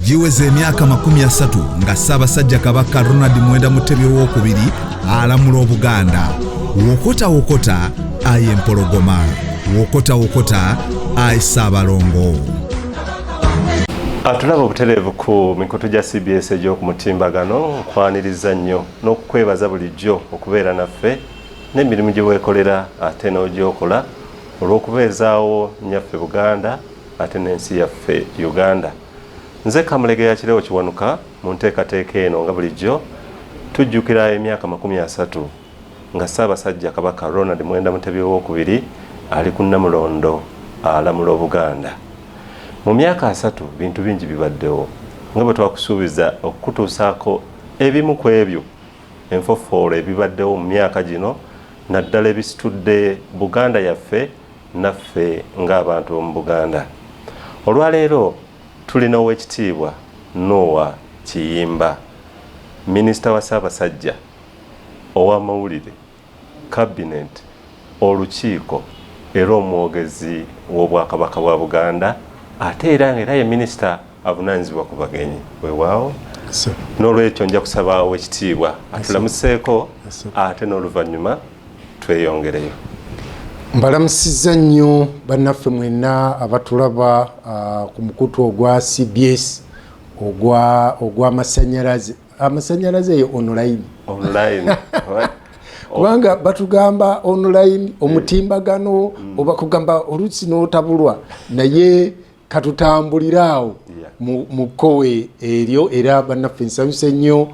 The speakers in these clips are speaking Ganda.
Giweza emyaka 30 nga Ssaabasajja Kabaka Ronald Muwenda Mutebi Owookubiri alamula Obuganda. Wokota wokota ayi empologoma, wokota wokota ayi Ssaabalongo. Atulaba obutereevu ku mikutu gya CBS egy'oku mutimbagano, nkwaniriza nnyo n'okukwebaza bulijjo okubeera naffe n'emirimu gye weekolera ate n'ogyokola olw'okubeezaawo nnyaffe Buganda ate n'ensi yaffe Uganda. Nze Kamulegeya Kirewo Kiwanuka. Mu nteekateeka eno nga bulijjo tujjukira emyaka 30 nga Ssaabasajja Kabaka Ronald Muwenda Mutebi Owookubiri ali ku Nnamulondo alamula Obuganda. Mu myaka 30 bintu bingi bibaddewo nga bwe twakusuubiza okukutuusaako ebimu ku ebyo enfofoolo ebibaddewo mu myaka gino naddala ebisitudde Buganda yaffe naffe ng'abantu b'omu Buganda. Olwaleero tulina Oweekitiibwa Noah Kiyimba, Minisita wa Ssaabasajja ow'amawulire, Kabinenti, olukiiko era omwogezi w'Obwakabaka bwa Buganda ate era nga era ye minisita avunaanyizibwa ku bagenyi. Weewaawo, n'olwekyo nja kusaba Oweekitiibwa atulamuseeko ate n'oluvannyuma tweyongereyo. Mbalamusizza nnyo bannaffe mwenna abatulaba ku mukutu ogwa CBS ogw'amasannyalaze, amasannyalaze eyo online. Online. Kubanga batugamba online omutimbagano oba kugamba oluusi n'otabulwa, naye katutambulire awo mu kkowe eryo. Era bannaffe nsanyuse nnyo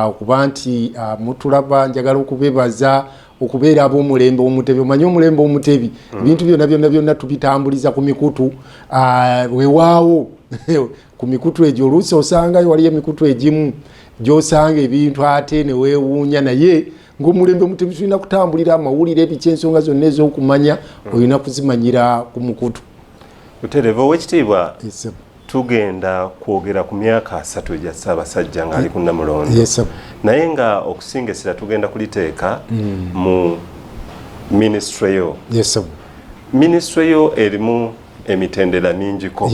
okuba nti mutulaba. Njagala okubebaza okubeera ab'omulembe Omutebi. Omanyi omulembe Omutebi, ebintu byonna byonna byonna tubitambuliza ku mikutu. Wewaawo ku mikutu egyo oluusi osangayo waliyo emikutu egimu gy'osanga ebintu ate ne weewuunya, naye ng'omulembe Omutebi tulina kutambulira amawulire, ebiki, ensonga zonna ez'okumanya olina kuzimanyira ku mukutu. Butereevu, Owekitiibwa, tugenda kwogera ku myaka 30 egya Ssaabasajja ng'ali ku Nnamulondo, naye nga okusinga essira tugenda kuliteeka mu minisitule yo. Minisitule yo erimu emitendera mingiko,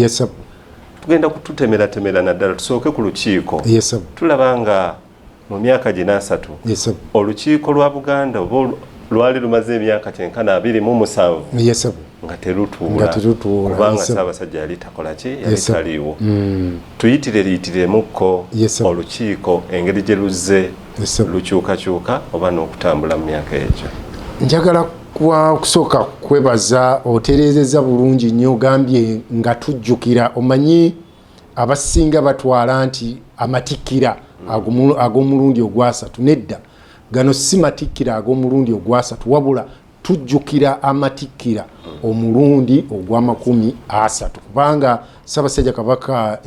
tugenda kututemeratemera, naddala tusooke ku lukiiko. Tulaba nga mu myaka gino 30 olukiiko lwa Buganda oba lwali lumaze emyaka kyenkana 27 nga terutuula, kubanga Ssaabasajja yali takola ki, yali taliiwo. Tuyitire liyitiremuko olukiiko engeri gye luzze lukyukakyuka oba n'okutambula mu myaka egyo. Njagala kusooka kwebaza, otereezezza bulungi nnyo, ogambye nga tujjukira. Omanyi abasinga batwala nti amatikkira ag'omulundi ogwasatu. Nedda, gano si matikkira ag'omulundi ogwasatu, wabula tujjukira amatikkira omulundi ogwa30, kubanga Ssaabasajja Kabaka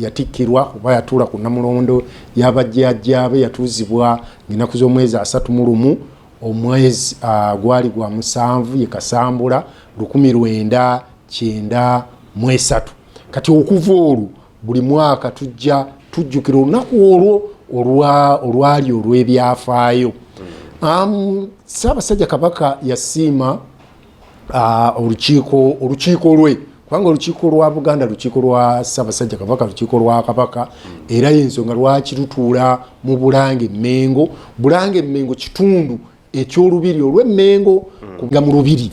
yatikkirwa oba yatuula ku Nnamulondo y'abajjajjaabe, yatuuzibwa ng'ennaku z'omwezi 31, omwezi gwali gwa musanvu, ye Kasambula, 1993. Kati okuva olwo buli mwaka tujja tujjukira olunaku olwo olwali olw'ebyafaayo. Ssaabasajja Kabaka yasiima olukiiko lwe, kubanga olukiiko lwa Buganda lukiiko lwa Ssaabasajja Kabaka, lukiiko lwa Kabaka, era yensonga lwaki lutuula mu Bulange Mengo. Bulange Mengo kitundu ekyolubiri olw'Emmengo nga mu lubiri.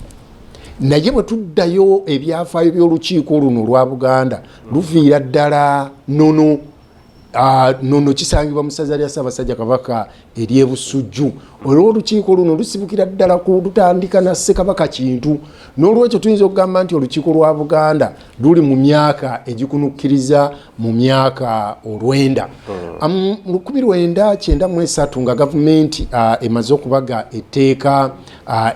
Naye bwe tuddayo ebyafaayo by'olukiiko luno olwa Buganda luviira ddala Nono. Nono kisangibwa mu ssaza lya Ssaabasajja Kabaka ery'Ebusujju. Olw'olukiiko luno lusibukira ddala ku lutandika na Ssekabaka Kintu. N'olwekyo tuyinza okugamba nti olukiiko lwa Buganda luli mu myaka egikunukkiriza mu myaka 90. 1993 nga gavumenti emaze okubaga etteeka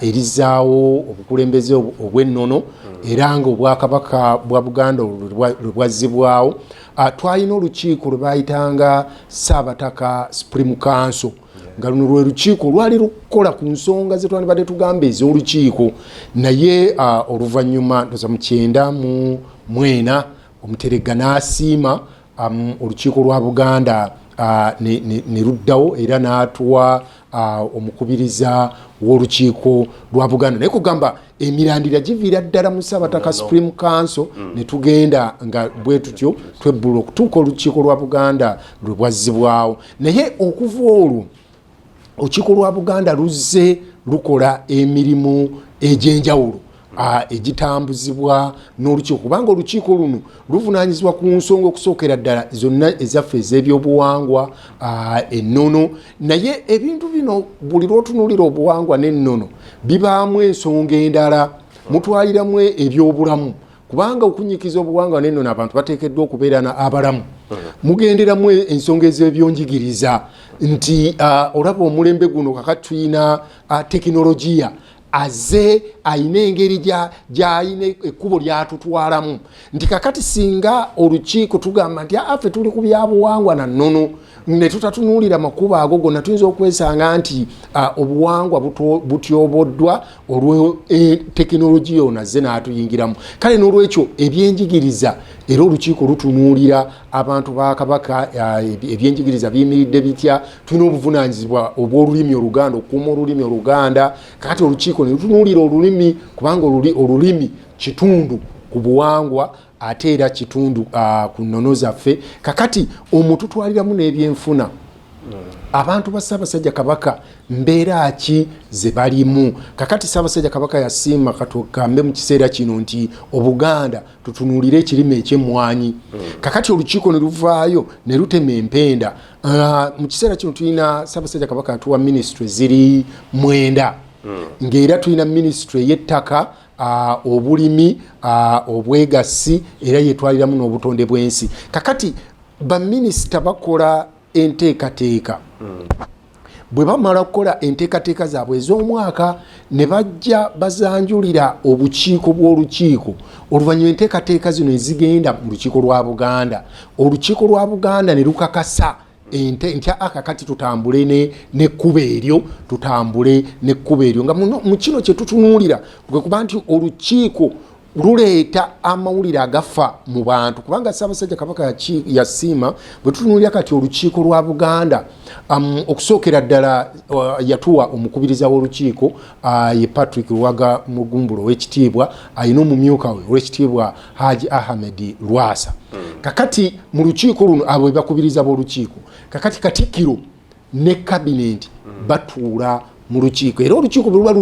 erizaawo obukulembeze obw'ennono, era nga obwakabaka bwa Buganda lwe bwazzibwawo, twalina olukiiko lwe bayitanga Ssaabataka Supreme Council, nga luno lwe lukiiko lwali lukola ku nsonga ze twandibadde tugamba ez'olukiiko. Naye oluvannyuma ndoza mu 94 Omuteregga n'asiima olukiiko lwa Buganda. ne luddawo era n'atuwa omukubiriza w'olukiiko lwa Buganda. Naye kugamba emirandira giviira ddala mu Ssabataka Supreme Council, ne tugenda nga bwe tutyo twebbula okutuuka olukiiko lwa Buganda lwe bwazzibwawo. Naye okuva olwo olukiiko lwa Buganda luzze lukola emirimu egy'enjawulo egitambuzibwa n'olukiiko, kubanga olukiiko luno luvunaanyizibwa ku nsonga okusookera ddala zonna ezaffe ez'ebyobuwangwa, ennono. Naye ebintu bino buli lw'otunuulira obuwangwa n'ennono bibaamu ensonga endala, mutwaliramu ebyobulamu, kubanga okunyikiza obuwangwa n'ennono abantu bateekeddwa okubeera abalamu. Mugenderamu ensonga ez'ebyenjigiriza nti olaba omulembe guno kakati tulina tekinologiya aze ayina engeri gy'ayina ekkubo lyatutwalamu, nti kakati singa olukiiko tugamba nti affe tuli ku byabuwangwa na nnono ne tutatunuulira makubo ago gonna, tuyinza okwesanga nti obuwangwa butyoboddwa olw tekinologiya ono azze n'atuyingiramu. Kale n'olwekyo ebyenjigiriza era olukiiko lutunuulira abantu ba Kabaka, ebyenjigiriza biyimiridde bitya. Tulina obuvunaanyizibwa obw'olulimi Oluganda, okukuuma olulimi Oluganda. Kakati olukiiko ne lutunuulira olulimi, kubanga olulimi kitundu ku buwangwa ate era kitundu ku nnono zaffe. Kakati omwo tutwaliramu n'ebyenfuna, abantu ba Ssaabasajja Kabaka mbeera ki ze balimu. Kakati Ssaabasajja Kabaka yasiima katugambe mu kiseera kino nti Obuganda tutunuulire ekirime eky'emmwanyi. Kakati olukiiko ne luvaayo ne lutema empenda. Mu kiseera kino tulina Ssaabasajja Kabaka atuwa minisitule ziri 9, ng'era tulina minisitule ey'ettaka, obulimi, obwegassi, era yetwaliramu n'obutonde bw'ensi. Kakati baminisita bakola enteekateeka. Bwe bamala okukola enteekateeka zaabwe ez'omwaka ne bajja bazanjulira obukiiko bw'olukiiko. Oluvannyuma enteekateeka zino ezigenda mu lukiiko lwa Buganda, olukiiko lwa Buganda ne lukakasa nti akakati tutambule n'ekkubo eryo, tutambule n'ekkubo eryo. Nga mu kino kye tutunuulira kwe kuba nti olukiiko luleeta amawulire agafa mu bantu, kubanga Ssaabasajja Kabaka yasiima. Bwe tutunuulira kati olukiiko lwa Buganda, okusookera ddala yatuwa omukubiriza w'olukiiko, ye Patrick Luwaga Mugumbula ow'ekitiibwa, alina omumyuka we ow'ekitiibwa Haji Ahmed Lwasa. Kakati mu lukiiko luno abo be bakubiriza b'olukiiko. Kakati Katikkiro ne kabinenti batuula mu lukiiko, era olukiiko bwe luba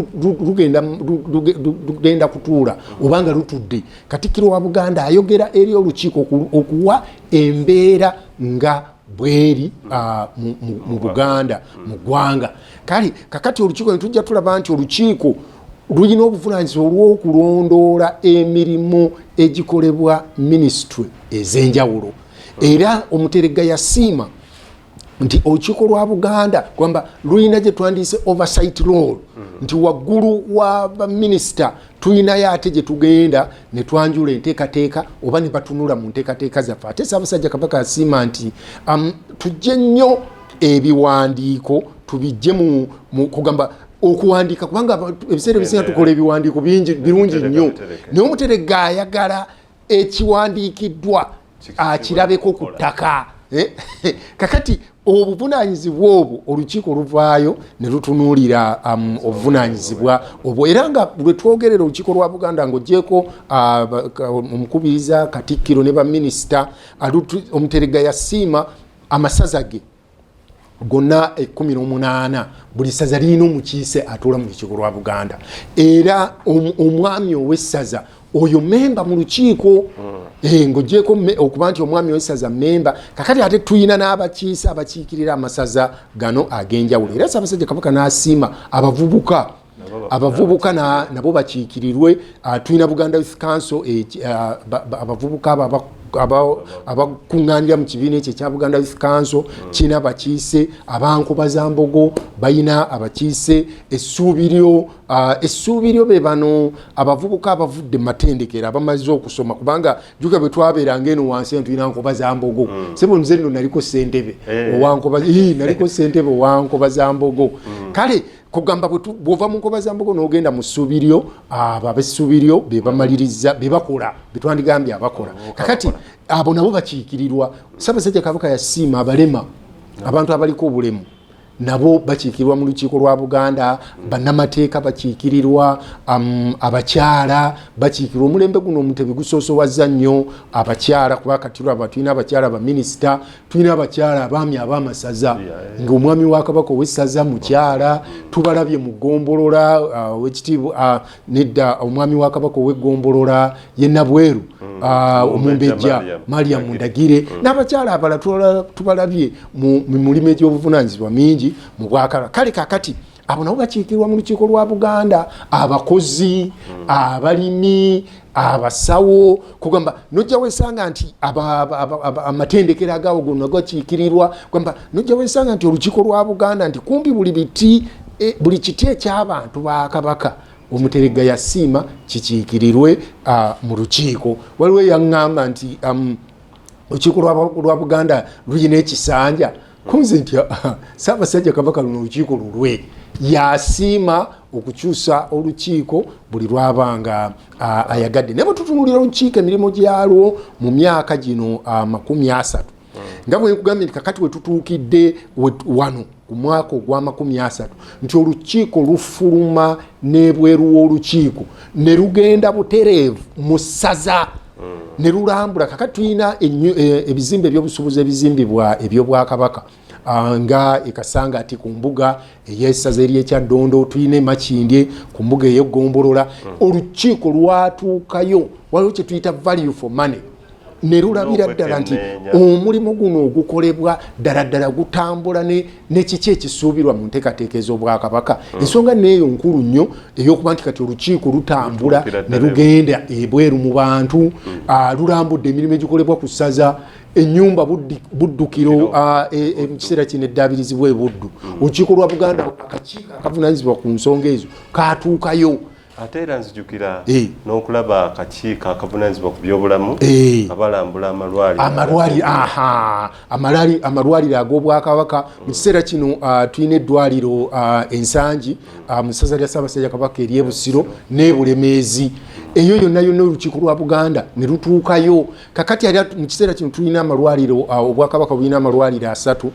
lugenda kutuula obanga lutudde, Katikkiro wa Buganda ayogera eri olukiiko okuwa embeera nga bweri mu Buganda, mu ggwanga. Kale kakati olukiiko netujja tulaba nti olukiiko lulina obuvunaanyizibwa olw'okulondoola emirimu egikolebwa minisitule ez'enjawulo. Era Omuteregga yasiima nti olukiiko lwa Buganda kwamba lulina gye twandiise oversight role, nti waggulu wa baminisita tulinayo ate gye tugenda ne twanjula enteekateeka oba ne batunula mu nteekateeka zaffe. Ate Ssaabasajja Kabaka yasiima nti tujje nnyo ebiwandiiko tubijje mu kugamba okuwandiika, kubanga ebiseera ebisinga tukola ebiwandiiko bingi birungi nnyo, naye Omuteregga ayagala ekiwandiikiddwa akirabeko ku ttaka. Kakati obuvunaanyizibwa obwo olukiiko luvaayo ne lutunuulira obuvunaanyizibwa obwo. Era nga lwe twogerera olukiiko lwa Buganda, ng'ogyeko omukubiriza Katikkiro ne baminisita, Omuteregga yasiima amasaza ge gonna 18, buli ssaza lirina omukiise atuula mu lukiiko lwa Buganda, era omwami ow'essaza oyo memba mu lukiiko. Ng'ogyeko okuba nti omwami ow'essaza memba, kakati ate tulina n'abakiise abakiikirira amasaza gano ag'enjawulo. Era Ssaabasajja Kabaka n'asiima abavubuka, abavubuka nabo bakiikirirwe. Tulina Buganda Youth Council, abavubuka abo abakuŋŋaanira mu kibiina ekyo ekya Buganda Youth Council kirina abakiise. Abankobazambogo balina abakiise. Essuubiryo be bano abavubuka abavudde mu matendekero, abamaze okusoma, kubanga juka bwe twabeeranga eno wansi eno tulina Nkobazambogo. Sebo nze nno naliko ssentebe naliko ssentebe owa Nkobazambogo. Kale kugamba bw'ova mu Nkobazambogo n'ogenda mu ssuubiryo, abo ab'essuubiryo be bamaliriza, be bakola, betwandigambye abakola. Kakati abo nabo bakiikirirwa. Ssaabasajja Kabaka yasiima abalema. Abantu abaliko obulemu nabo bakiikirirwa mu lukiiko lwa Buganda, bannamateeka bakiikirirwa, abakyala bakiikirirwa. Omulembe guno Omutebi gusoosowazza nnyo abakyala, kuba kati tulaba tulina abakyala baminisita, tulina abakyala abaami ab'amasaza, ng'omwami wa Kabaka ow'essaza mukyala, tubalabye mu ggombolola, owekitiibwa nedda, omwami wa Kabaka ow'eggombolola ye Nabweru, Omumbejja Mariam Ndagire, n'abakyala abalala tubalabye mu mulimu egy'obuvunaanyizibwa mingi mu Bwakabaka. Kale kakati abo nabo bakiikirirwa mu lukiiko lwa Buganda, abakozi, abalimi, abasawo, kugamba nojja wesanga nti amatendekero agawo gonna gakiikirirwa, kugamba nojja wesanga nti olukiiko lwa Buganda nti kumpi buli biti, buli kiti eky'abantu ba Kabaka Omuteregga yasiima kikiikirirwe mu lukiiko. Waliwo eyaŋŋamba nti olukiiko lwa Buganda lulina ekisanja. Kunze nti Ssaabasajja Kabaka luno olukiiko lulwe, yasiima okukyusa olukiiko buli lwabanga ayagadde. Naye bwe tutunuulira olukiiko, emirimu gyalwo mu myaka gino 30, nga bwe nkugambye nti kakati we tutuukidde wano ku mwaka ogwa 30, nti olukiiko lufuluma n'ebweru w'olukiiko ne lugenda butereevu mu ssaza ne lulambula. Kakati tulina ebizimbe ebyobusuubuzi ebizimbibwa ebyobwakabaka, nga ekasanga ati ku mbuga ey'essaza ery'ekyaddondo, tulina emakindye ku mbuga ey'eggombolola. Olukiiko lwatuukayo, waliwo kye tuyita value for money, ne lulabira ddala nti omulimu guno ogukolebwa ddala ddala gutambula ne kiki ekisuubirwa mu nteekateeka ez'obwakabaka. Ensonga neeyo nkulu nnyo ey'okuba nti kati olukiiko lutambula ne lugenda ebweru mu bantu, lulambudde emirimu egikolebwa ku ssaza, ennyumba Buddukiro, mu kiseera kino eddaabirizibwa ebuddu. Olukiiko lwa Buganda, akakiiko akavunaanyizibwa ku nsonga ezo katuukayo. Ate era nzijukira n'okulaba akakiiko akavunanyizibwa ku byobulamu abalambula amalwaliro. Amalwaliro, aha, amalwaliro ag'obwakabaka. Mu kiseera kino tulina eddwaliro Ensangi mu ssaza lya Ssaabasajja Kabaka ery'Ebusiro n'Ebulemeezi. Eyo yonna yonna olukiiko lwa Buganda ne lutuukayo. Kakati ali mu kiseera kino tulina amalwaliro, obwakabaka bulina amalwaliro 3.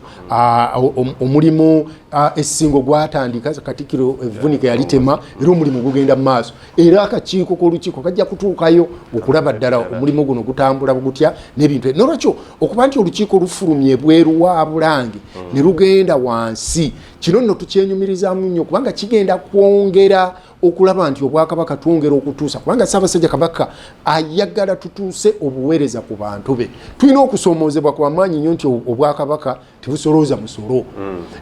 Omulimu essingo gwatandika, Katikkiro evvunika yalitema, era omulimu gugenda mu maaso, era akakiiko k'olukiiko kajja kutuukayo okulaba ddala omulimu guno gutambula gutya n'ebintu. Nolwekyo okuba nti olukiiko lufulumye ebweru wa Bulange ne lugenda wansi, kino nno tukyenyumirizaamu nnyo, kubanga kigenda kwongera okulaba nti obwakabaka twongera okutuusa, kubanga Ssaabasajja Kabaka ayagala tutuuse obuweereza ku bantu be. Tulina okusoomoozebwa kwa maanyi nnyo nti obwakabaka tebusolooza musolo,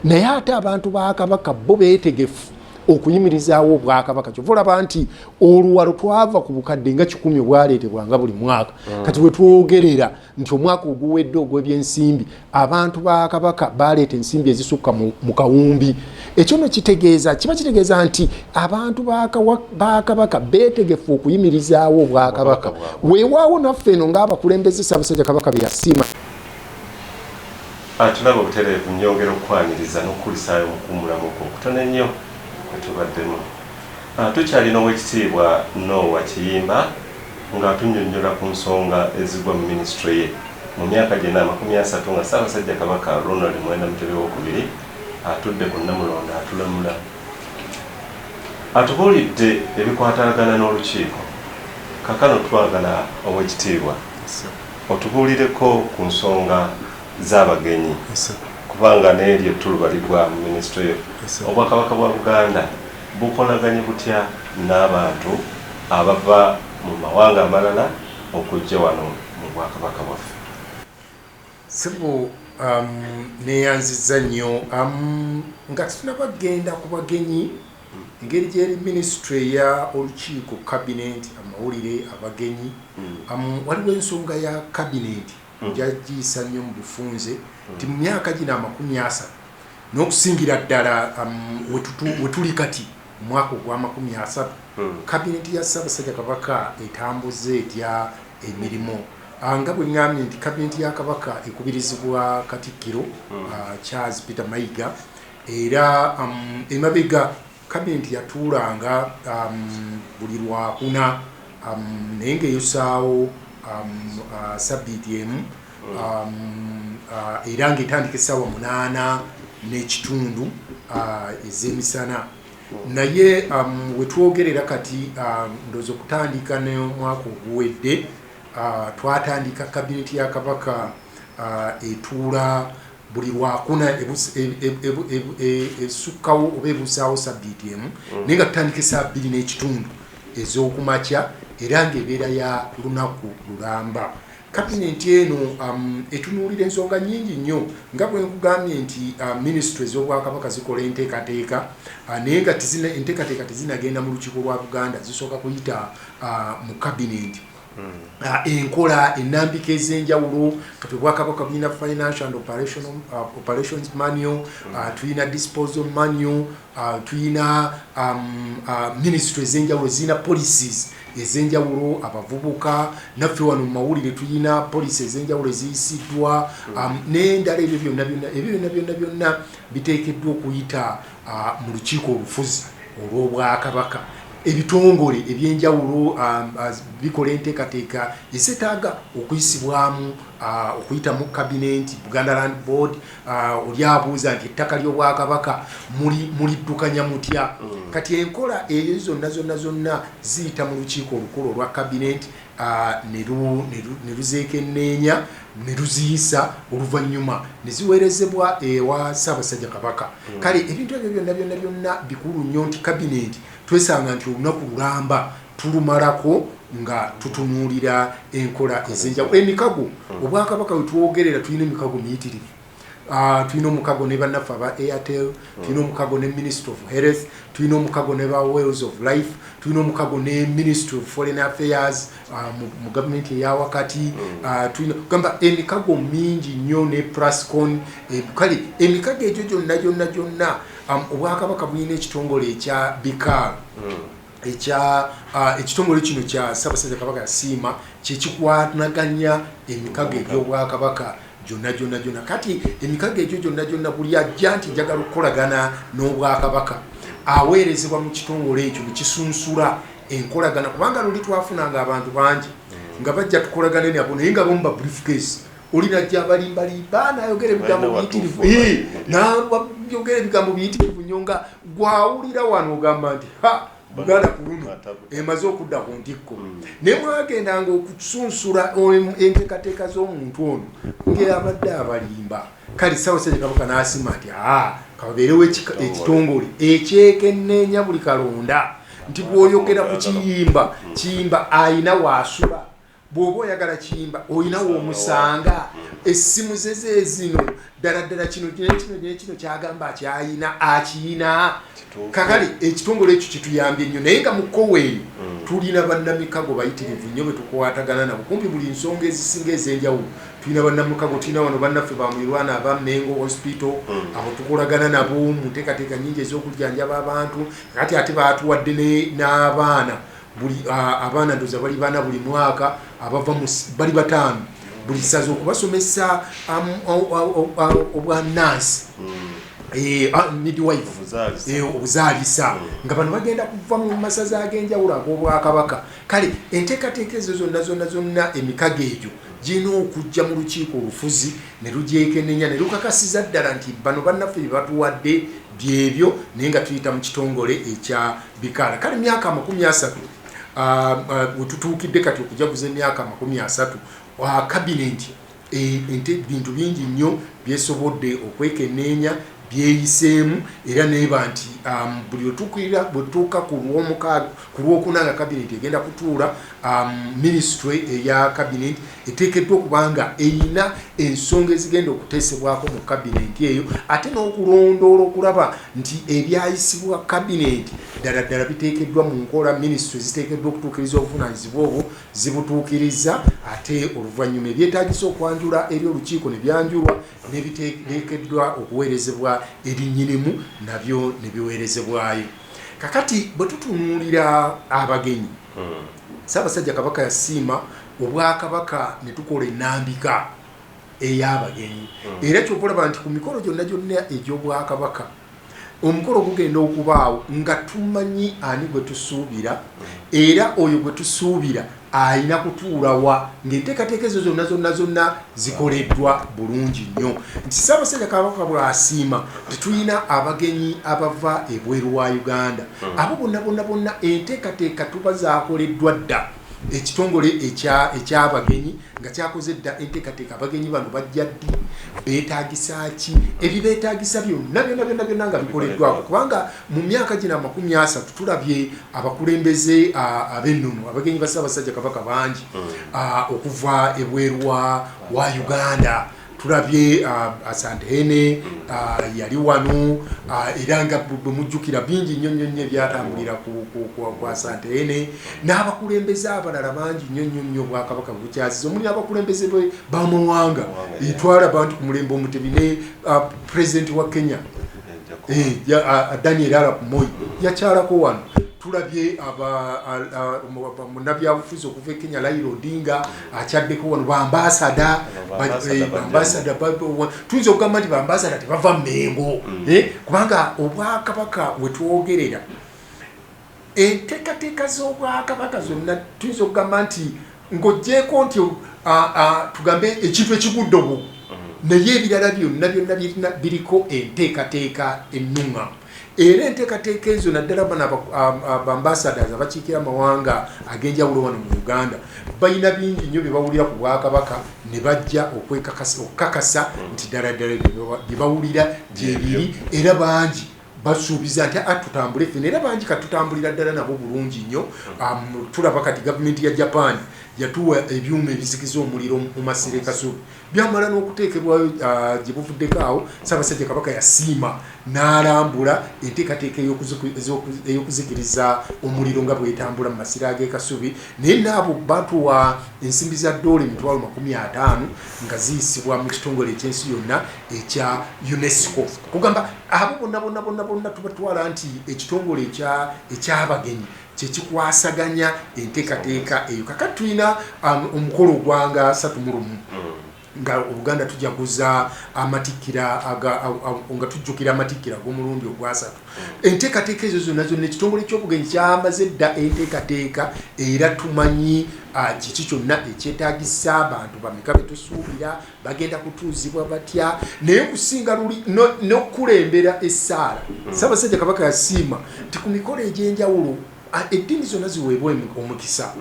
naye ate abantu ba Kabaka bo beetegefu okuyimirizaawo obwakabaka. Kyova olaba nti oluwalo twava ku bukadde nga 100 obwaleetebwanga buli mwaka, kati we twogerera nti omwaka oguwedde ogw'ebyensimbi abantu ba Kabaka baleeta ensimbi ezisukka mu kawumbi. Ekyo no kitegeeza, kiba kitegeeza nti abantu ba Kabaka beetegefu okuyimirizaawo obwakabaka. Weewaawo naffe eno ng'abakulembeze Ssaabasajja Kabaka bye yasiima. Atulaba obutereevu, nyongera okukwaniriza n'okukulisaayo mu kuwummulamu okwo okutono ennyo kwe tubaddemu. Tukyalina Owekitiibwa Noah Kiyimba ng'atunnyonnyola ku nsonga ezigwa mu minisitule ye mu myaka gyena 30 nga Ssaabasajja Kabaka Ronald Muwenda Mutebi Owokubiri atudde ku Nnamulondo atulamula. Atubuulidde ebikwatagana n'olukiiko. Kaakano twagala Owekitiibwa otubuulireko ku nsonga z'abagenyi, kubanga n'eryo ettuluba ligwa mu minisitule yo. Obwakabaka bwa Buganda bukolaganye butya n'abantu abava mu mawanga amalala okujja wano mu bwakabaka bwaffe? Sebo, neyanzizza nnyo. Nga tetunaba kugenda ku bagenyi, engeri gyeri minisitule eya olukiiko, cabinet, amawulire, abagenyi, waliwo ensonga ya cabinet njagiyisa nnyo mu bufunze, nti mu myaka gino 30 n'okusingira ddala wetuli kati mu mwaka ogwa 30, kabineti ya Ssaabasajja Kabaka etambuza etya emirimu? Nga bwe ŋŋambye nti kabineti ya Kabaka ekubirizibwa Katikkiro Charles Peter Mayiga, era emabega kabineti yatuulanga buli Lwakuna, naye ng'eyosaawo sabbiiti emu. Era ng'etandika essaawa 8:30 ez'emisana. Naye wetwogerera kati, ndowooza okutandika n'omwaka oguwedde, twatandika kabineti ya Kabaka etuula buli Lwakuna esukkawo oba ebusaawo sabbiiti emu, naye nga tutandika essaawa 2:30 ez'okumakya, era ng'ebeera ya lunaku lulamba. Kabineti eno etunuulira ensonga nnyingi nnyo, nga bwe nkugambye nti minisitule ez'Obwakabaka zikola enteekateeka, naye nga enteekateeka tezinagenda mu Lukiiko lwa Buganda, zisooka kuyita mu kabineti. Enkola enambika ez'enjawulo, kati Obwakabaka bulina financial and operations manual, tulina disposal manual, tulina ministry ez'enjawulo zirina policies ez'enjawulo. Abavubuka naffe wano mu mawulire tulina policy ez'enjawulo eziyisiddwa, n'endala. Ebyo byonna byonna, ebyo byonna byonna byonna biteekeddwa okuyita mu lukiiko olufuzi olw'Obwakabaka. Ebitongole ebyenjawulo bikola enteekateeka ezeetaaga okuyisibwamu, okuyita mu kabineti. Buganda Land Board, oli abuuza nti ettaka ly'Obwakabaka muliddukanya mutya? Kati enkola eyo zonna zonna zonna ziyita mu lukiiko olukulu olwa kabineti, ne luzeekenneenya ne luziyisa, oluvannyuma ne ziweerezebwa ewa Ssaabasajja Kabaka. Kale ebintu ebyo byonna byonna byonna bikulu nnyo nti kabineti twesanga nti olunaku lulamba tulumalako nga tutunuulira enkola ez'enjawulo, emikago. Obwakabaka wetwogerera tulina emikago miyitirivu. Tulina omukago ne bannaffe aba Airtel, tulina omukago ne Ministry of Health, tulina omukago ne ba Wells of Life, tulina omukago ne Ministry of Foreign Affairs mu gavumenti eyawakati. Tulina gamba emikago mingi nnyo ne Plascon. Kale emikago egyo gyonna gyonna gyonna, Obwakabaka bulina ekitongole ekya BICAL, ekya ekitongole kino kya Ssaabasajja Kabaka yasiima, kyekikwanaganya emikago egy'Obwakabaka gyonna gyonna gyonna. Kati emikago egyo gyonna gyonna, buli ajja nti njagala okukolagana n'Obwakabaka aweerezebwa mu kitongole ekyo nekisunsula enkolagana, kubanga luli twafunanga abantu bangi nga bajja tukolagane nabo, naye nga bomu ba briefcase, oli najja abalimbalimba nayogera ebigambo biyitirivu, nayogera ebigambo biyitirivu nnyo, nga gwawulira wano ogamba nti ha, Buganda ku luno emaze okudda ku ntikko. Naye mwagendanga okusunsula enteekateeka z'omuntu ono ng'abadde abalimba. Kale Ssaabasajja Kabaka n'asima nti aa, kababeerewo ekitongole ekyekenneenya buli kalonda, nti bw'oyogera ku Kiyimba, Kiyimba ayina waasula, bw'oba oyagala Kiyimba oyina w'omusanga, essimu ze ze zino, ddala ddala kino kino kino kino kyagamba akyayina akiyina. Kakale ekitongole ekyo kituyambye nnyo, naye nga mu kkowa eyo tulina bannamikago bayitirivu nnyo be tukwatagana nabo kumpi buli nsonga ezisinga ez'enjawulo. Tulina bannamukago, tulina wano bannaffe bamulirwana aba Mengo Hospital, abo tukolagana nabo mu nteekateeka nyingi ez'okujjanjaba abantu. Kati ate batuwadde n'abaana, buli abaana ndoza bali bana buli mwaka, abava bali bataano buli ssaza, okubasomesa obwanansi, midwife, obuzaalisa, nga bano bagenda kuva mu masaza ag'enjawulo ag'Obwakabaka. Kale enteekateeka ezo zonna zonna zonna, emikago egyo girina okujja mu lukiiko olufuzi ne lugyekenenya ne lukakasiza ddala nti bano bannaffe bye batuwadde byebyo, naye nga tuyita mu kitongole ekya BICAL. Kale myaka 30 wetutuukidde kati okujaguza emyaka 30, kabineti bintu bingi nnyo byesobodde okwekenneenya, byeyiseemu, era neeba nti buli otuukirira bwetuuka ku Lwomukaaga, ku Lwokuna nga kabineti egenda kutuula, ministry eya kabineti eteekeddwa okuba nga eyina ensonga ezigenda okuteesebwako mu kabineti eyo, ate n'okulondoola okulaba nti ebyayisibwa kabineti ddala ddala biteekeddwa mu nkola, ministry ziteekeddwa okutuukiriza obuvunaanyizibwa obwo zibutuukiriza, ate oluvannyuma ebyetaagisa okwanjula eri olukiiko ne byanjulwa, n'ebiteekeddwa okuweerezebwa eri nnyinimu nabyo ne biweerezebwayo. Kakati bwe tutunuulira abagenyi, Ssaabasajja Kabaka yasiima Obwakabaka ne tukola ennambika ey'abagenyi, era kyova olaba nti ku mikolo gyonna gyonna egy'Obwakabaka, omukolo gugenda okubaawo nga tumanyi ani gwe tusuubira, era oyo gwe tusuubira. Alina kutuula wa ng'enteekateeka ezo zonna zonna zonna zikoleddwa bulungi nnyo, nti Ssaabasajja Kabaka bw'asiima tetulina abagenyi abava ebweru wa Uganda. Abo bonna bonna bonna enteekateeka tuba zakoleddwa dda. Ekitongole ekyabagenyi nga kyakoze dda enteekateeka, abagenyi bano bajja ddi, beetagisa ki, ebibeetagisa byonna byonna byonna byonna nga bikoleddwako. Kubanga mu myaka gino 30 tulabye abakulembeze ab'ennono, abagenyi ba Ssaabasajja Kabaka bangi okuva ebweru wa Uganda. Tulabye Asantehene yali wano, era nga bwe mujjukira bingi nnyo nnyo nnyo ebyatambulira ku Asantehene n'abakulembeze abalala bangi nnyo nnyo nnyo. Obwakabaka bukyaziza omuli abakulembeze b'amawanga. Twalaba nti ku mulembe Omutebi ne pulezidenti wa Kenya, Daniel Arap Moi, yakyalako wano. Tulabye munnabyabufuzi okuva e Kenya, Raila Odinga, akyaddeko wano. Bambasada, bambasada, tuyinza okugamba nti bambasada tebava Mengo, kubanga obwakabaka wetwogerera enteekateeka z'obwakabaka zonna, tuyinza okugamba nti ng'ogyeko nti tugambe ekintu ekigudde obu, naye ebirala byonna byonna biriko enteekateeka ennuŋŋamu. Era enteekateeka ezo, naddala bano bambassadors abakiikira amawanga ag'enjawulo wano mu Uganda, balina bingi nnyo bye bawulira ku bwakabaka ne bajja okukakasa nti ddala ddala bye bawulira gyebiri. Era bangi basuubiza nti tutambule ffena, era bangi katutambulira ddala nabo bulungi nnyo. Tulaba kati gavumenti ya Japan yatuwa ebyuma ebizikiza omuliro mu masiro e Kasubi, byamala n'okuteekebwayo gye buvuddeko awo. Ssaabasajja Kabaka yasiima n'alambula enteekateeka ey'okuzikiriza omuliro nga bwetambula mu masiro ag'e Kasubi. Naye naabo batuwa ensimbi za ddoola 50,000 nga ziyisibwa mu kitongole ekyensi yonna ekya UNESCO. Kugamba abo bonna bonna bonna bonna tubatwala nti ekitongole ekyabagenyi kyekikwasaganya enteekateeka eyo. Kakati tulina omukolo ogwanga 31 nga Obuganda tujaguza amatikkira, nga tujjukira amatikkira ag'omulundi ogwasatu. Enteekateeka ezo zonna zonna ekitongole ky'obugenyi kyamaze dda enteekateeka, era tumanyi kiki kyonna ekyetagisa, abantu bameka betusuubira, bagenda kutuuzibwa batya. Naye okusinga luli n'okukulembera essaala, Ssaabasajja Kabaka yasiima nti ku mikolo egy'enjawulo eddiini zonna ziweebwa omukisa.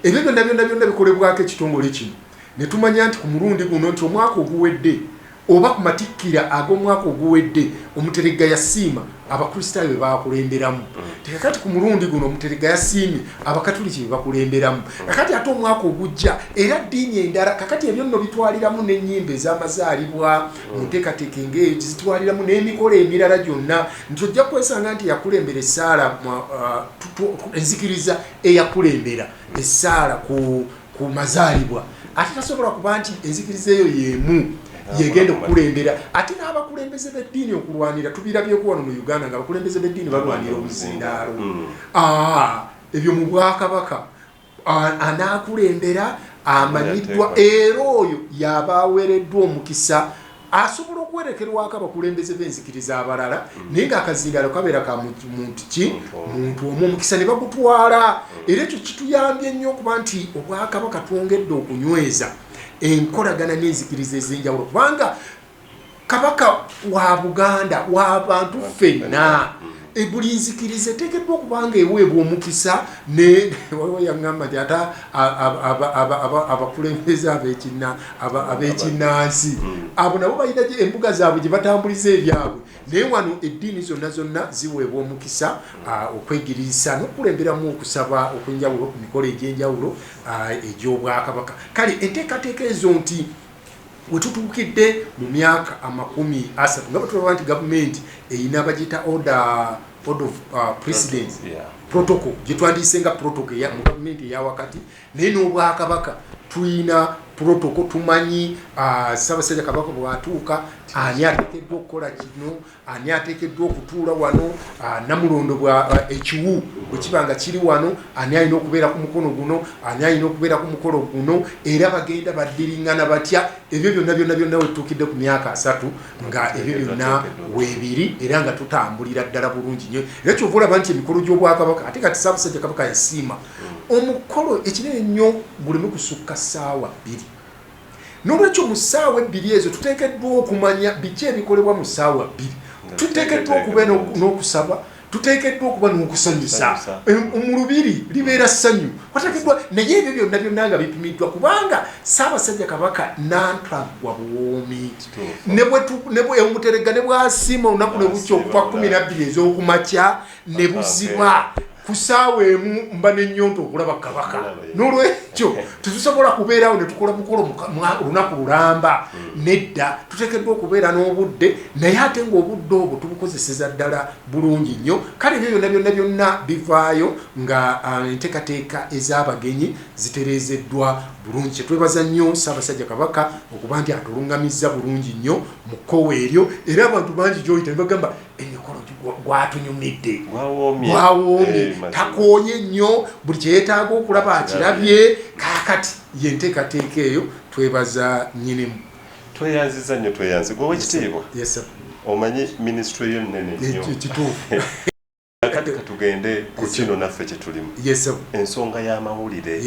Ebyo byonna byonna byonna bikolebwako ekitongole kino, ne tumanya nti ku mulundi guno, nti omwaka oguwedde oba ku matikkira ag'omwaka oguwedde, Omuteregga yasiima Abakristaayo be bakulemberamu. Tekakati ku mulundi guno Omuteregga yasiimye Abakatuliki be bakulemberamu. Kakati ate omwaka ogujja era ddiini endala. Kakati ebyo nno bitwaliramu n'ennyimba ez'amazaalibwa mu nteekateeka engeeyo, zitwaliramu n'emikolo emirala gyonna, nti ojja kwesanga nti yakulembera essaala, enzikiriza eyakulembera essaala ku mazaalibwa, ate tasobola kuba nti enzikiriza eyo y'emu yegenda okukulembera ate n'abakulembeze b'eddiini okulwanira. Tubirabyeko wano mu Uganda nga abakulembeze b'eddiini balwanira obuzindaalo. Ebyo mu bwakabaka anaakulembera amanyiddwa, era oyo yaba aweereddwa omukisa, asobola okuwerekerwako abakulembeze b'enzikiriza abalala, naye ng'akazindaalo kabeera ka muntu ki, muntu omu, omukisa ne bagutwala. Era ekyo kituyambye nnyo okuba nti obwakabaka twongedde okunyweza enkolagana n'enzikiriza ez'enjawulo, kubanga Kabaka wa Buganda wa bantu ffenna. Buli nzikiriza eteekeddwa okuba nga eweebwa omukisa. Ne waliwo yaŋŋamba nti ate abakulembeze ab'ekinnansi abo nabo balina embuga zaabwe gye batambuliza ebyabwe, naye wano eddiini zonna zonna ziweebwa omukisa okwegiriisa n'okukulemberamu okusaba okw'enjawulo ku mikolo egy'enjawulo egy'obwakabaka. Kale enteekateeka ezo nti wetutuukidde mu myaka 30 nga bwetulaba nti gavumenti eyina bagiyita order of precedence, protocol, gyetwandiise nga protocol mu gavumenti eyawakati, naye n'obwakabaka tuyina protocol. Tumanyi Ssaabasajja Kabaka bwatuuka ani ateekeddwa okukola kino, ani ateekeddwa okutuula wano, Namulondo bwa ekiwu bwe kiba nga kiri wano, ani alina okubeera ku mukono guno, ani alina okubeera ku mukolo guno, era bagenda baddiriŋŋana batya. Ebyo byonna byonna byonna wetutuukidde ku myaka 30 nga ebyo byonna weebiri, era nga tutambulira ddala bulungi nnyo. Era kyova olaba nti emikolo gy'obwakabaka, ate kati Ssaabasajja Kabaka yasiima. Omukolo ekinene nnyo guleme kusukka ssaawa 2. N'olwekyo mu ssaawa 2 ezo tuteekeddwa okumanya biki ebikolebwa mu ssaawa 2. Tuteekeddwa okuba n'okusaba, tuteekeddwa okuba n'okusanyusa. Mu lubiri libeera ssanyu. Wateekeddwa, naye ebyo byonna byonna nga bipimiddwa, kubanga Ssaabasajja Kabaka nantagwa buwoomi. Ne bwe omuteregga ne bw'asiima olunaku ne bukya okuva 12 ez'okumakya ne buziba. Ku ssaawa 1 mba n'ennyonta okulaba Kabaka. N'olwekyo tetusobola kubeerawo ne tukola mukolo olunaku lulamba. Nedda, tuteekeddwa okubeera n'obudde, naye ate ng'obudde obwo tubukozeseza ddala bulungi nnyo. Kale ebyo byonna byonna byonna bivaayo nga enteekateeka ez'abagenyi zitereezeddwa bulungi. Kyetwebaza nnyo Ssaabasajja Kabaka okuba nti atulungamizza bulungi nnyo mu kkowe eryo, era abantu bangi gy'oyita ne bagamba emikolo gwatunyumidde, gwawoomye, takooye nnyo, buli kye yeetaaga okulaba akirabye. Kaakati ye nteekateeka eyo twebaza nnyinimu. Tweyanziza nnyo, tweyanze. Gwe ow'ekitiibwa, omanyi minisitule yo nnene nnyo. Kituufu. Kati katugende ku kino naffe kye tulimu. Ensonga y'amawulire,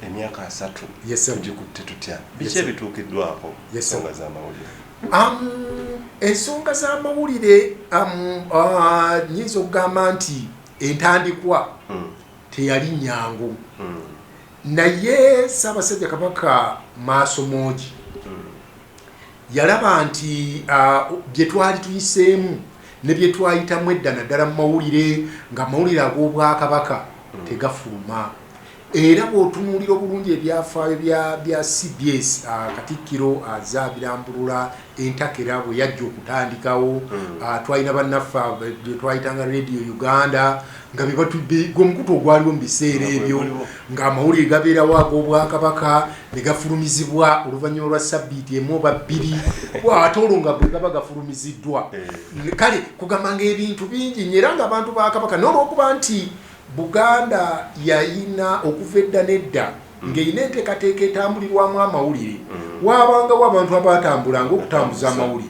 emyaka 30 tugikutte tutya? Biki ebituukiddwako ensonga z'amawulire? Ensonga z'amawulire nnyinza okugamba nti entandikwa teyali nnyangu. Naye Ssaabasajja Kabaka Maaso Moogi yalaba nti bye twali tuyiseemu ne bye twayitamu edda naddala mu mawulire, ng'amawulire ag'Obwakabaka tegafuluma. Era bw'otunuulira obulungi ebyafaayo bya CBS, Katikkiro azaabirambulula entakera bwe yajja okutandikawo. Twalina bannaffe bye twayitanga Radio Uganda, nga gwe omukutu ogwaliwo mu biseera ebyo, ng'amawulire gabeerawo ag'Obwakabaka ne gafulumizibwa oluvannyuma lwa ssabbiiti 1 oba 2, ate olwo nga bwe gaba gafulumiziddwa. Kale kugamba ng'ebintu bingi nnyo, era ng'abantu ba Kabaka, n'olwokuba nti Buganda yayina okuva edda n'edda ng'erina enteekateeka etambulirwamu amawulire, waabangawo abantu abaatambulanga okutambuza amawulire.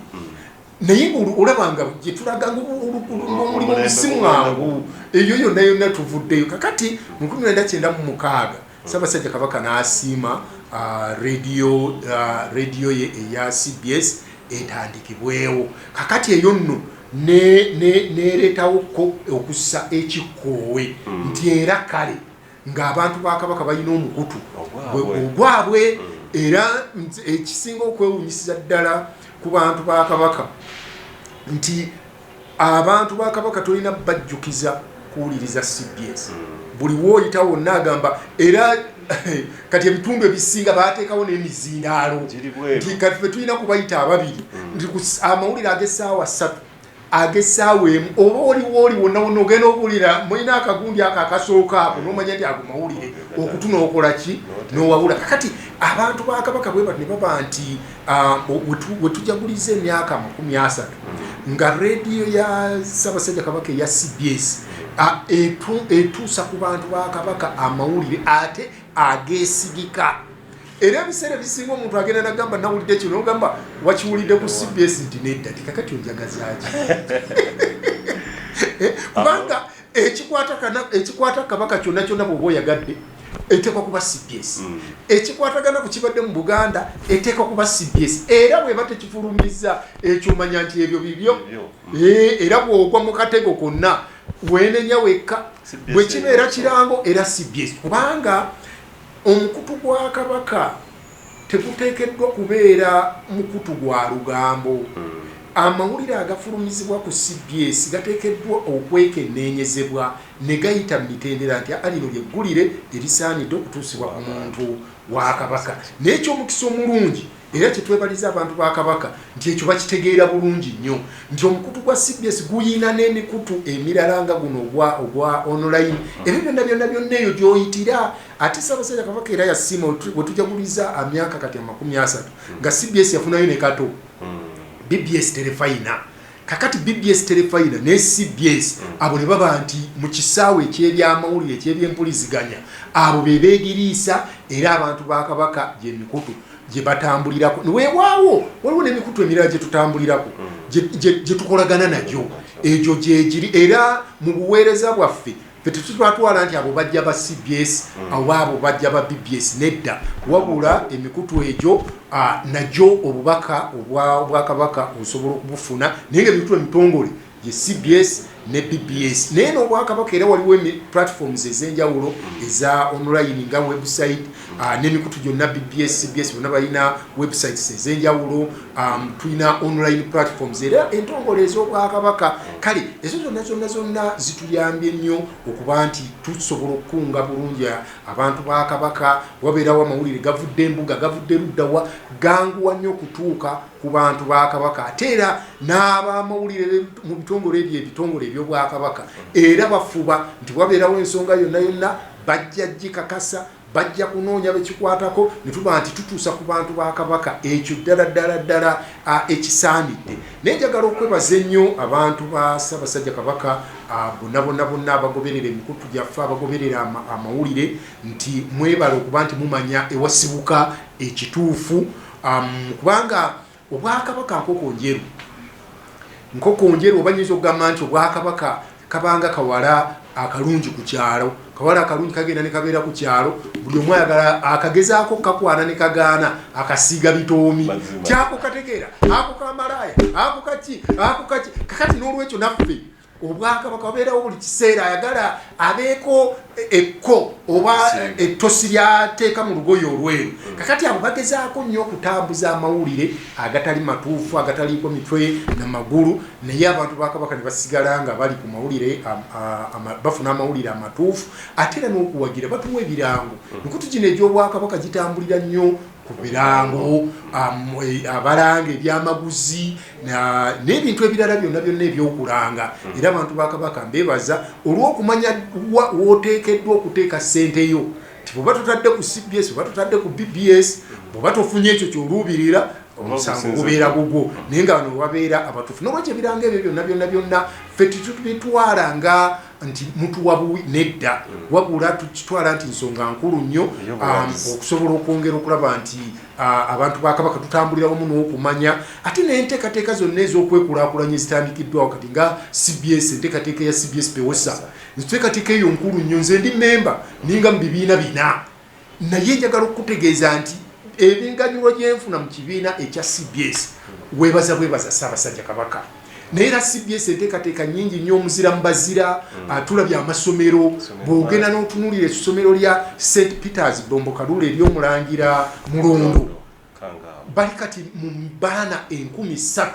Naye olaba nga gye tulaga ng'omulimu si mwangu, eyo yonna yonna tuvuddeyo. Kakati mu 1996 Ssaabasajja Kabaka n'asiima rediyo ye eya CBS etandikibwewo. Kakati eyo nno neereetawo okussa ekikkoowe nti era kale ng'abantu ba Kabaka balina omukutu ogwabwe. Era ekisinga okwewuunyisiza ddala ku bantu ba Kabaka nti abantu ba Kabaka tolina bajjukiza kuwuliriza CBS. Buli w'oyita wonna agamba, era kati ebitundu ebisinga baateekawo n'emizindaalo nti kati ffe tulina kubayita ababiri nti amawulire ag'essaawa 3, ag'essaawa 1, oba oliwo oli wonna wonna ogenda okuwulira mulina akagundi ako akasooka ako n'omanya nti ago mawulire, okutu n'okola ki n'owawula. Kakati abantu ba Kabaka bwe bati ne baba nti we tujaguliza emyaka 30 nga rediyo ya Ssaabasajja Kabaka eya CBS etuusa ku bantu ba Kabaka amawulire ate ageesigika. Era ebiseera ebisinga omuntu agenda nagamba nawulidde kino, nogamba wakiwulidde ku CBS nti nedda, tikakati onjagazaaki? Kubanga ekikwata Kabaka kyonna kyonna bw'oba oyagadde eteekwa kuba CBS. Ekikwatagana ku kibadde mu Buganda eteekwa kuba CBS. Era bw'eba tekifulumizza ekyo omanya nti ebyo bibyo. Era bw'ogwa mu katego konna weenenya wekka. Bwe kibeera kirango era CBS, kubanga omukutu gwa Kabaka teguteekeddwa kubeera mukutu gwa lugambo. Amawulire agafulumizibwa ku CBS gateekeddwa okwekenneenyezebwa ne gayita mu mitendera nti lino lyeggulire erisaanidde okutuusibwa ku muntu wa Kabaka. Naye eky'omukisa omulungi era kyetwebaliza abantu ba Kabaka nti ekyo bakitegeera bulungi nnyo nti omukutu gwa CBS guyina n'emikutu emirala nga guno ogwa online, ebyo byonna byonna byonna eyo gy'oyitira. Ate Ssaabasajja Kabaka era yasiima we tujaguliza emyaka kati 30 nga CBS yafunayo ne kato BBS Terefayina. Kakati BBS Terefayina ne CBS abo ne baba nti mu kisaawe eky'ebyamawulire eky'ebyempuliziganya abo be beegiriisa, era abantu ba Kabaka gy'emikutu gye batambulirako. Weewaawo waliwo n'emikutu emirala gye tutambulirako, gye tukolagana nagyo, egyo gyegiri era mu buweereza bwaffe. Ffe tetutwatwala nti abo bajja ba CBS oba abo bajja ba BBS, nedda, wabula emikutu egyo nagyo obubaka obwakabaka osobola okubufuna, naye nga emikutu emitongole gye CBS ne BBS. Naye n'obwakabaka era waliwo platforms ez'enjawulo eza online nga website n'emikutu gyonna BBS, CBS bonna balina websites ez'enjawulo. Tulina online platforms era entongole ez'obwakabaka. Kale ezo zonna zonna zonna zituyambye nnyo okuba nti tusobola okukunga bulungi abantu ba Kabaka. Wabeerawo amawulire gavudde embuga, gavudde luddawa, ganguwa nnyo okutuuka ku bantu ba Kabaka. Ate era n'abamawulire mu bitongole ebyo, ebitongole eby'obwakabaka, era bafuba nti wabeerawo ensonga yonna yonna bajja gikakasa, bajja kunoonya bekikwatako, ne tuba nti tutuusa ku bantu ba Kabaka ekyo ddala ddala ddala ekisaanidde. Naye njagala okwebaza ennyo abantu ba Ssaabasajja Kabaka bonna bonna bonna abagoberera emikutu gyaffe, abagoberera amawulire, nti mwebale okuba nti mumanya ewasibuka ekituufu, kubanga obwakabaka nkoko njeru, nkoko njeru. Oba nyinza okugamba nti obwakabaka kabanga kawala akalungi ku kyalo, kawala akalungi kagenda ne kabeera ku kyalo, buli omu ayagala akagezaako kakwana ne kagaana, akasiiga bitoomi kyako kategeera ako kamalaaya ako kaki ako kaki. Kakati n'olwekyo naffe obwakabaka wabeerawo buli kiseera ayagala abeeko ekko oba ettosi lyateeka mu lugoye olweru. Kakati abo bagezaako nnyo okutambuza amawulire agatali matuufu, agataliiko mitwe na magulu, naye abantu ba Kabaka ne basigala nga bali ku mawulire, bafuna amawulire amatuufu, ate era n'okuwagira batuwa ebirango. Mikutu gino egy'obwakabaka gitambulira nnyo ku birango, abalanga ebyamaguzi n'ebintu ebirala byonna byonna ebyokulanga. Era abantu ba Kabaka mbeebaza olw'okumanya w'oteekeddwa okuteeka ssente yo, nti bw'oba totadde ku CBS, bw'oba totadde ku BBS, bw'oba tofunye ekyo ky'oluubirira, omusango gubeera gugwo. Naye nga bano babeera abatuufu. N'olwekyo ebirango ebyo byonna byonna byonna ffe tetubitwala nga nti mutuwa buwi, nedda, wabula tukitwala nti nsonga nkulu nnyo okusobola okwongera okulaba nti abantu ba Kabaka tutambulira wamu n'okumanya. Ate n'enteekateeka zonna ez'okwekulaakulanya ezitandikiddwawo kati nga CBS, enteekateeka ya CBS Pewosa, enteekateeka eyo nkulu nnyo. Nze ndi memba ninga mu bibiina bina, naye njagala okukutegeeza nti ebinganyulwa gyenfuna mu kibiina ekya CBS, weebaza bwebaza Ssaabasajja Kabaka. Naye era CBS enteekateeka nnyingi nnyo, omuzira mubazira, tulabye amasomero. Bw'ogenda n'otunuulira essomero lya St Peters Bombo Kalula ery'omulangira Mulondo, bali kati mu baana 3000.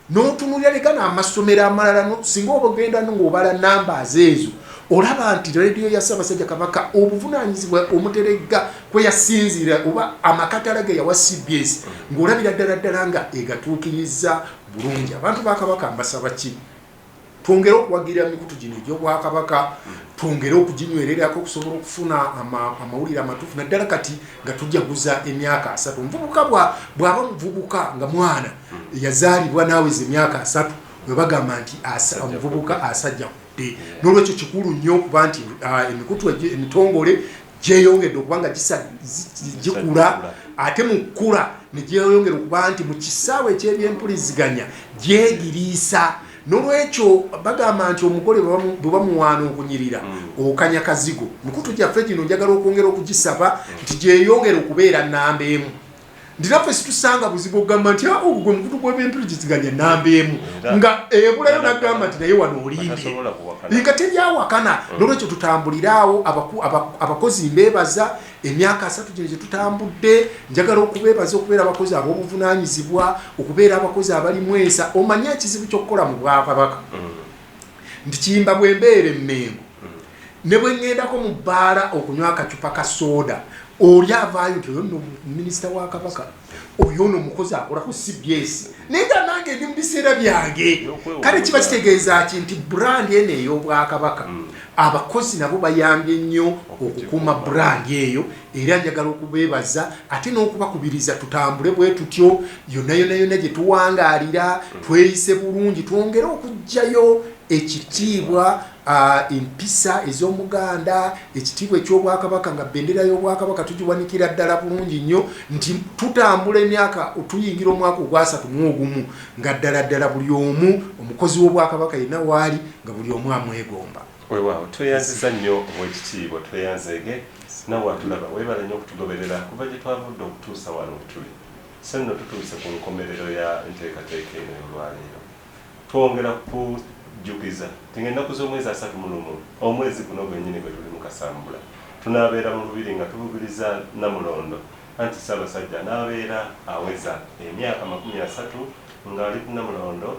N'otunuulira ne gano amasomero amalala, singa oba ogenda ng'obala numbers ezo, olaba nti rediyo ya Ssaabasajja Kabaka obuvunaanyizibwa omuteregga kwe yasinziira oba amakatala ge yawa CBS, ng'olabira ddala ddala nga egatuukiriza bulungi. Abantu ba Kabaka mbasaba ki? Twongere okuwagira emikutu gino egy'obwakabaka, twongere okuginywererako okusobola okufuna amawulire amatuufu, naddala kati nga tujaguza emyaka 30. Omuvubuka bw'aba muvubuka nga mwana yazaalibwa n'aweza emyaka 30, we bagamba nti omuvubuka asajja kudde. N'olwekyo kikulu nnyo okuba nti emikutu emitongole gyeyongedde okuba nga gikula, ate mu kkula ne gyeyongera okuba nti mu kisaawe eky'ebyempuliziganya gyegiriisa. N'olwekyo bagamba nti omugole bwe bamuwaana okunyirira okanya kazigo. Mikutu gyaffe gino njagala okwongera okugisaba nti gyeyongere okubeera namba emu, nti naffe situsanga buzibu okugamba nti ogwo gwe mukutu gw'ebyempuliziganya namba emu, nga ebulayo nagamba nti naye wano olimbye, nga tebyawakana. N'olwekyo tutambuliraawo. Abakozi mbeebaza emyaka 30 gino gye tutambudde. Njagala okubeebaza okubeera abakozi ab'obuvunaanyizibwa, okubeera abakozi abalimu ensa. Omanye ekizibu ky'okukola mu bwakabaka nti kiyimba bwe mbeera emmengo ne bwe ŋŋendako mu bbaala okunywa akacupa ka sooda, oli avaayo nti oyo nno minisita wa Kabaka, oyo ono omukozi akola ku CBS, naye nga nange ndi mu biseera byange. Kale kiba kitegeeza ki? Nti brand eno ey'obwakabaka, abakozi nabo bayambye nnyo okukuuma brand eyo. Era njagala okubeebaza ate n'okubakubiriza tutambule bwe tutyo yonna yonna yonna gye tuwangaalira, tweyise bulungi, twongere okuggyayo ekitiibwa. Empisa ez'Omuganda, ekitiibwa eky'Obwakabaka, nga bendera y'Obwakabaka tugiwanikira ddala bulungi nnyo, nti tutambula emyaka, tuyingira omwaka ogwasatu mu ogumu, nga ddala ddala buli omu omukozi w'Obwakabaka yenna waali, nga buli omu amwegomba. Weewaawo, tweyanziza nnyo Owekitiibwa, tweyanzeege. Nawe atulaba, weebale nnyo okutugoberera kuva gye twavudde okutuusa wano we tuli. So nno tutuuse ku nkomerero ya nteekateeka eno ey'olwaleero. Twongera kukujjukiza nti ng'ennaku z'omwezi 31 omwezi guno gwennyini gwe tulimu Kasambula, tunaabeera mu Lubiri nga tubugiriza Nnamulondo, anti Ssaabasajja anaabeera aweza emyaka 30 ng'ali ku Nnamulondo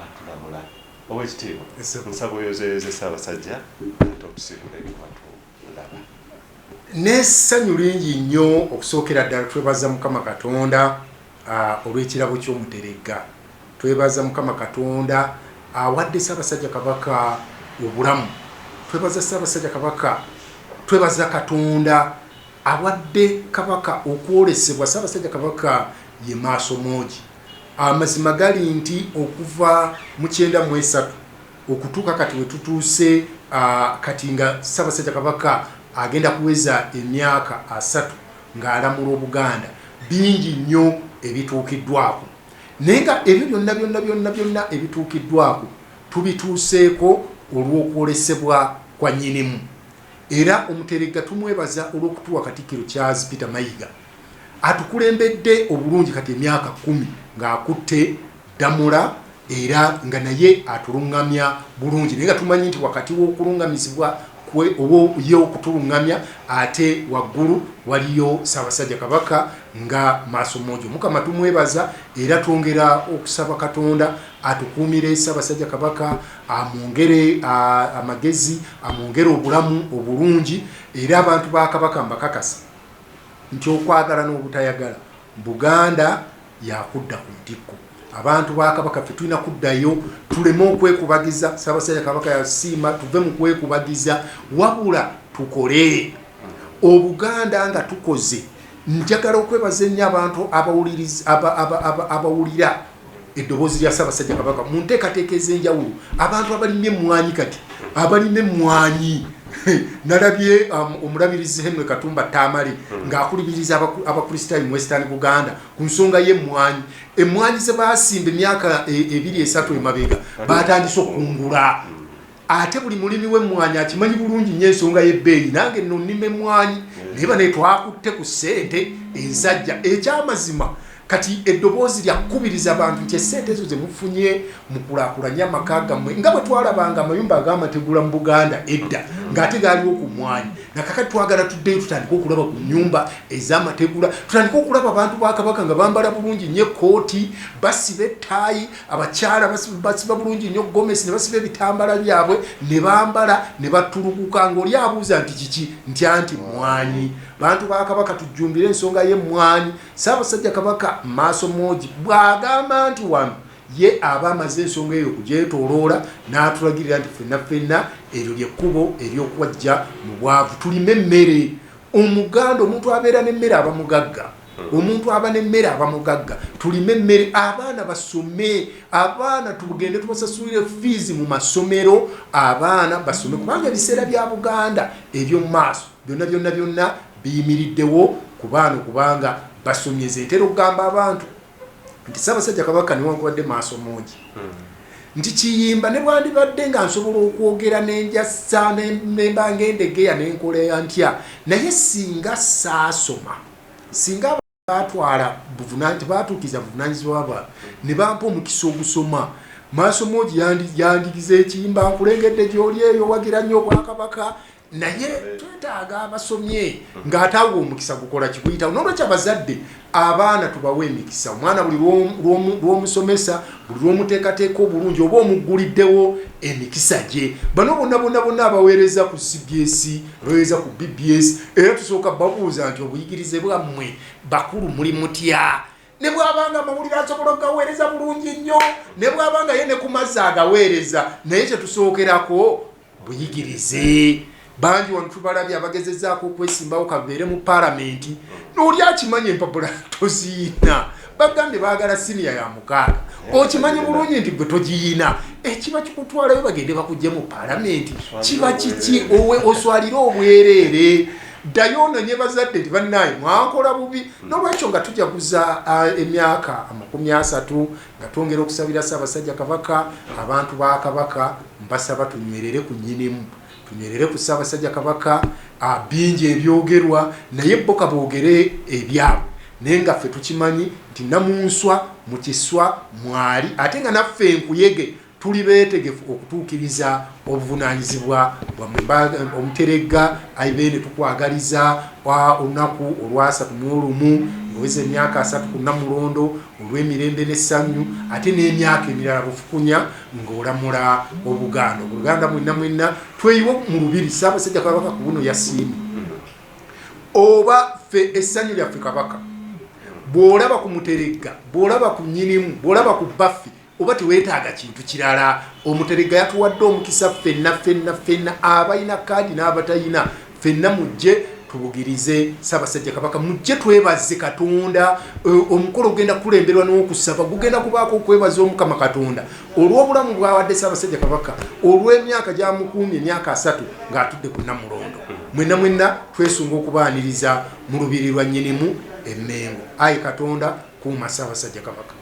atulamula. Owekitiibwa, nsaba oyozeeyoze Ssaabasajja ate otusiibule ku batulaba. N'essanyu lingi nnyo, okusookera ddala twebaza Mukama Katonda olw'ekirabo ky'Omuteregga. Twebaza Mukama Katonda awadde Ssaabasajja Kabaka obulamu. Twebaza Ssaabasajja Kabaka, twebaza Katonda awadde Kabaka okwolesebwa. Ssaabasajja Kabaka ye maaso moogi. Amazima gali nti okuva mu 93 okutuuka kati we tutuuse, kati nga Ssaabasajja Kabaka agenda kuweza emyaka 30 ng'alamula Obuganda, bingi nnyo ebituukiddwako. Naye nga ebyo byonna byonna byonna byonna ebituukiddwako tubituuseeko olw'okwolesebwa kwa nnyinimu. Era Omuteregga tumwebaza olw'okutuwa Katikkiro Charles Peter Mayiga, atukulembedde obulungi kati emyaka 10 ng'akutte ddamula, era nga naye atulungamya bulungi. Naye nga tumanyi nti wakati w'okulungamizibwa kwe ye okutulungamya, ate waggulu waliyo Ssaabasajja Kabaka nga maaso moogi. Omukama tumwebaza, era twongera okusaba Katonda atukuumire Ssaabasajja Kabaka, amwongere amagezi, amwongere obulamu obulungi. Era abantu ba Kabaka mbakakasa nti okwagala n'obutayagala, Buganda yakudda ku ntikko. Abantu ba Kabaka ffe tulina kuddayo, tuleme okwekubagiza. Ssaabasajja Kabaka yasiima tuve mu kwekubagiza, wabula tukole Obuganda nga tukoze. Njagala okwebaza ennyo abantu abawulira eddoboozi lya Ssaabasajja Kabaka mu nteekateeka ez'enjawulo, abantu abalima emmwanyi. Kati abalima emmwanyi, nalabye omulabirizi Henry Katumba Tamale ng'akulibiriza Abakristaayo mu Western Buganda ku nsonga y'emmwanyi. Emmwanyi ze baasimba emyaka 2, 3 emabega batandise okukungula. Ate buli mulimi w'emmwanyi akimanyi bulungi nnyo ensonga y'ebbeeyi. Nange nno nnima emmwanyi, naye bane twakutte ku ssente ensajja. Ekyamazima kati eddoboozi lyakukubiriza abantu nti essente ezo zemufunye mukulaakulanye amaka gammwe, nga bwe twalabanga amayumba ag'amategula mu Buganda edda ng'ate gaaliwo ku mmwanyi. Nakakati twagala tuddeyo tutandike okulaba ku nnyumba ez'amategula, tutandike okulaba abantu ba Kabaka nga bambala bulungi nnyo ekkooti, basiba ettaayi, abakyala basiba bulungi nnyo gomesi ne basiba ebitambala byabwe ne bambala ne batulukuka, ng'oli abuuza nti kiki, nti anti mmwanyi. Bantu ba Kabaka, tujjumbire ensonga y'emmwanyi. Ssaabasajja Kabaka maaso moogi bw'agamba nti wano ye aba amaze ensonga eyo okugyetooloola n'atulagirira nti ffenna ffenna eryo lyekkubo ery'okwajja mu bwavu. Tulime emmere. Omuganda, omuntu abeera n'emmere aba mugagga. Omuntu aba n'emmere aba mugagga. Tulime emmere, abaana basome, abaana tugende tubasasulire fiizi mu masomero, abaana basome, kubanga ebiseera bya Buganda eby'omu maaso byonna byonna byonna biyimiriddewo ku baana okubanga basomye. Nze ntera okugamba abantu nti Ssaabasajja Kabaka newankubadde maaso mungi, nti kiyimba ne bwandibadde nga nsobola okwogera nenjasa nemba ngendegeya nenkola ntya, naye singa saasoma, singa batwala tebatuukiriza buvunanyizibwa bwabwe ne bampa omukisa ogusoma, maaso mogi yandigiza ekiyimba nkulengedde gyoli eyo wagira nnyo Obwakabaka. Naye twetaaga abasomye ng'ate awo omukisa gukola kikuyitawo. Nolwekyo abazadde, abaana tubawe emikisa. Omwana buli lw'omusomesa, buli lw'omuteekateeka obulungi, oba omugguliddewo emikisa gye. Bano bonna bonna bonna abaweereza ku CBS, abaweereza ku BBS, era tusooka babuuza nti obuyigirize bwammwe bakulu muli mutya? Ne bw'abanga amawulire asobola okugaweereza bulungi nnyo, ne bw'abanga ye ne ku mazzi agaweereza, naye kyetusookerako buyigirize. Bangi wano tubalabye abagezezaako okwesimbawo kabeere mu paalamenti, n'oli akimanya empapula toziina. Bagambye baagala siniya ya 6, okimanyi bulungi nti gwe togiyina. Ekiba kikutwalayo bagende bakujje mu paalamenti, kiba kiki? Oswalire obwereere, ddayo ononye bazadde nti bannaye mwankola bubi. Nolwekyo nga tujaguza emyaka 30, nga twongera okusabira Ssaabasajja Kabaka, abantu ba Kabaka mbasaba tunywerere ku nnyinimu, tunywerere ku Ssaabasajja Kabaka. Bingi ebyogerwa, naye bo kaboogere ebyabwe, naye nga ffe tukimanyi nti namunswa mu kiswa mwali, ate nga naffe enkuyege tuli beetegefu okutuukiriza obuvunaanyizibwa bwammwe. Omuteregga Ayibeene, tukwagaliza olunaku olwasatu mu olumu ng'oweza emyaka 30 ku Namulondo olw'emirembe n'essanyu, ate n'emyaka emirala bufukunya ng'olamula Obuganda. Obuganda mwenna mwenna tweyiwe mu lubiri. Ssaabasajja Kabaka ku buno yasiimye, oba ffe essanyu lyaffe Kabaka. Bw'olaba ku Muteregga, bw'olaba ku nnyinimu, bw'olaba ku baffe, oba teweetaaga kintu kirala. Omuteregga yatuwadde omukisa ffenna ffenna ffenna, abalina kaadi n'abatayina, ffenna mujje tubugirize Ssaabasajja Kabaka, mujje twebaze Katonda. Omukolo gugenda kukulemberwa n'okusaba, gugenda kubaako okwebaza Omukama Katonda olw'obulamu bwawadde Ssaabasajja Kabaka, olw'emyaka gyamukuumye, emyaka 30 ng'atudde ku Namulondo. Mwenna mwenna twesunga okubaaniriza mu lubiri lwa nnyinimu Emmengo. Ayi Katonda, kuuma Ssaabasajja Kabaka.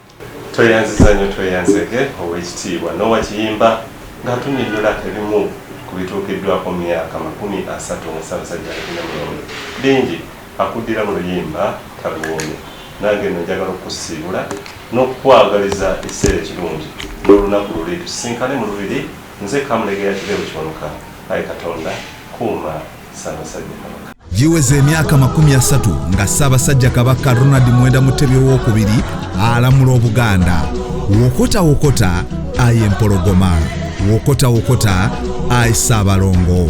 Tweyanziza nnyo, tweyanzege ow'ekitiibwa Noah Kiyimba ng'atunnyonnyola ebimu ku bituukiddwako mu myaka 30 nga Ssaabasajja ali ku Namulondo. Bingi akuddira mu luyimba taluwoomye. Nange nno njagala okukusiibula n'okukwagaliza ekiseera ekirungi n'olunaku luli tusisinkane mu lubiri. Nze Kamulegeya Kiberu Kiwanuka. Ayi Katonda, kuuma Ssaabasajja Kabaka. Giweza emyaka 30 nga Ssaabasajja Kabaka Ronald Muwenda Mutebi owokubiri alamula Obuganda. Wokota wokota ayi empologoma, wokota wokota ayi Ssaabalongo.